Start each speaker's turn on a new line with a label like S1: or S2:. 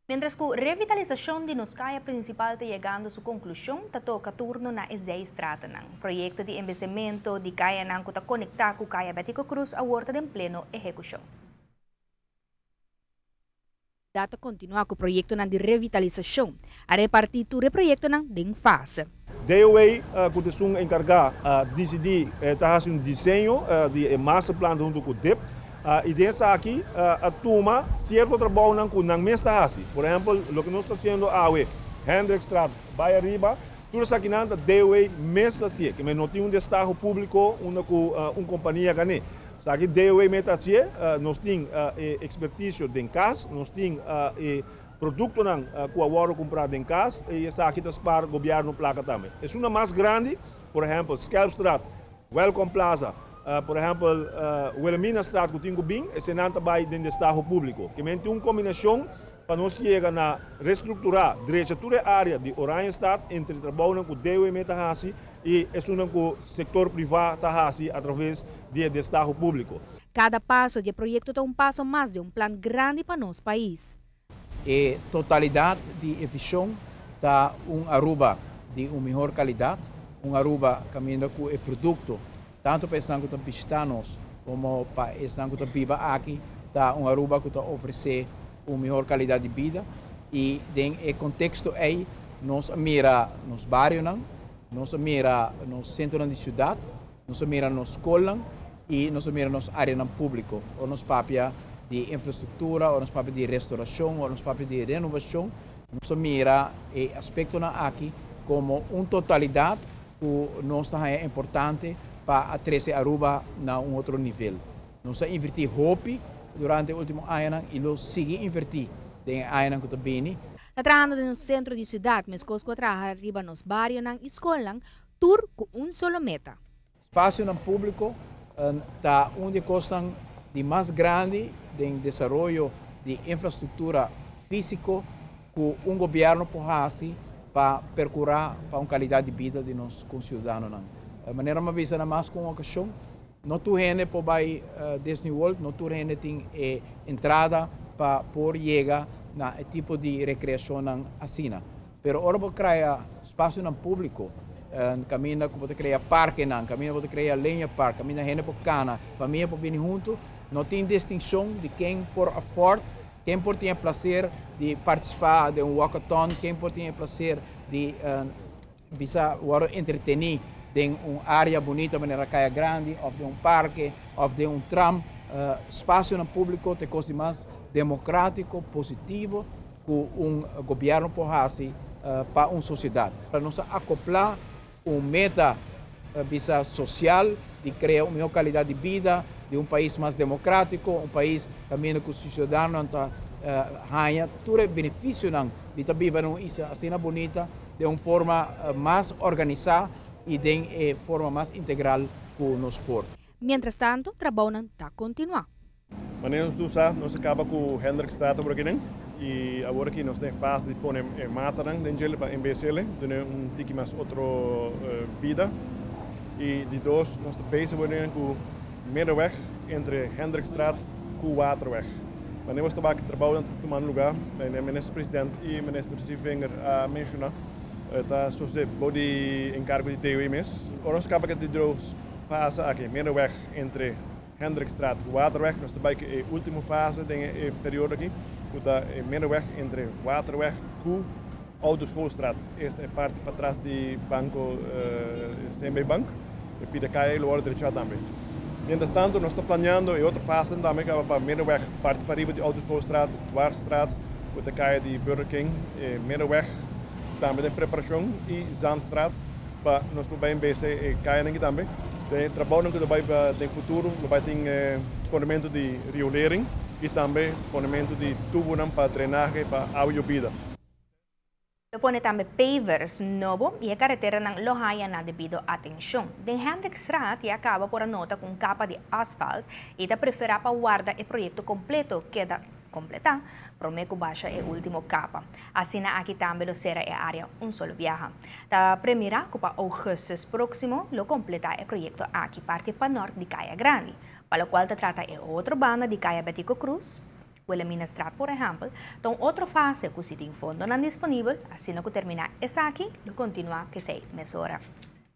S1: Mientras cu revitalisacion di nos caya principal ta yegando su conclusion, ta toca turno na e zijstratennan. Proyecto di embeyecimento di cayanan cu ta conecta cu Caya Betico Croes awor ta den pleno ehecucion. Ta continua cu proyectonan di revitalisacion. A reparti tur e proyectonan den fase.
S2: DOW, cu ta encarga dicidi, ta haciendo un diseño di masterplan hunto cu DIP y den esaki a tuma cierto trabou cu nan mes ta haci. Por ehempel, loke nos ta haciendo awe, Hendrikstraat, bay ariba, tur esaki nan ta DOW mes ta haci, cu no tin un destaho publico unda cu un compania gana. Esaki DOW mes ta haci, nos tin experticio den cas, nos tin productonan cu awor cumpra den cas y esaki ta spaar gobierno placa tambe. E un mas grandi, por ehempel, Schelpstraat, Welcome Plaza, por ehempel, Wilhelminastraat cu tin cu bin, esey nan tambe den destaho publico. Kiermen un combinacion pa nos yega na restructura drecha tur e area di Oranjestad entre trabou cu DOW ta haci y esun cu sector priva ta haci a traves di destaho publico.
S1: Cada paso di e proyecto ta un paso mas di un plan grandi pa nos pais.
S3: E totalidad di e vision ta un Aruba di un mihor calidad, un Aruba caminda cu e producto, tanto pa esnan cu ta bishita nos como pa esnan cu ta biba aki, ta un Aruba cu ta ofrece un mihor calidad di bida y den e contexto ey nos a mira nos barionan, nos a mira nos centro di ciudad, nos a mira nos scol y nos a mira nos area publico, ora nos papia di infrastructura, ora nos papia di restauracion, ora nos papia di renovacion, nos a mira e aspectonan aki como un totalidad cu nos ta importante pa trece Aruba na un otro nivel. Nos a inverti hopi durante e ultimo añanan y lo sigui inverti den añanan cu ta bin.
S1: Ta trahando den centro di ciudad, mescos cu traha riba nos barionan y scol, tur cu un solo meta.
S3: Espacio publico ta un di e cosnan di mas grandi di desaroyo di infrastructura fisico cu un gobierno por haci pa percura pa un calidad di bida di nos conciudadanonan. Manera mi a bisa na mas cu un ocasion, no tur hende por bay Disney World, no tur hende tin entrada pa por yega na tipo di recreacion asina. Pero ora bo crea espacio publico, caminda cu bo crea parkenan, caminda bo crea Linear Park, caminda hende por cana, famia por bin hunto, no tin distincion di ken por afford, ken por tin placer di participa den un walkathon, ken por tin placer di bisa wordo entreteni den un area bunita manera Caya Grandi, of den un parke, of den un tram, espacio publico ta cos mas democratico, positivo, cu un gobierno por haci pa un sociedad. Pa nos acopla un meta bisa social di crea un mihor calidad di bida, di un pais mas democratico, un pais caminda cu ciudadanonan ta haya tur beneficio di ta biba den un isla asina bunita, di un forma mas organisa y di forma mas integral cu nos por.
S1: Mientras tanto, trabou ta continua.
S4: Manera nos sa, nos a caba cu Hendrikstraat awor aki, ne? Y awor aki nos tin fase di pone matanan den pa embeyece, duna un tiki mas otro bida. Y di dos, nos ta bezig cu Middenweg entre Hendrikstraat cu Waterweg. Manera nos tabata trabou tumando luga, minister president y minister Sevinger a menciona, ta sucede di encargo di DOW mes. Ora nos caba cu di dos fase aki, Middenweg entre Hendrikstraat y Waterweg, nos tambe e ultimo fase di e periodo aki, cu ta Middenweg entre Waterweg cu Oude Schoolstraat. Esta e parti patras di banco CMB Bank, e pida caya y lo drecha tambe. Mientras tanto, nos ta planeando e otro fase tambe cu pa Middenweg, parti pariba di Oude Schoolstraat, Dwarsstraat, cu ta caya di Burger King, Middenweg, tambe den preparacion y Zandstraat, pa nos por embeyece e caya aki tambe. Den trabou cu bay den futuro, bay tin ponemento di riolering y tambe ponemento di tubo pa drenahe pa awa yobida.
S1: Lo pone tambe pavers nobo y e careteranan lo haya nan debido atencion. Den Hendrikstraat ya caba por a nota cu capa di asfalt y ta prefera pa warda e proyecto completo keda completa, prome cu basha e ultimo capa. Asina aki tambe lo cera e area un solo biaha. Ta premira cu pa augustus proximo lo completa e proyecto aki parti pa nort di Caya Grandi, pa locual ta trata e otro banda di Caya Betico Croes. Wilhelminastraat, por ehempel, ta un otro fase cu si tin fondonan disponibel, asina cu termina esaki, lo continua cu esey mesora.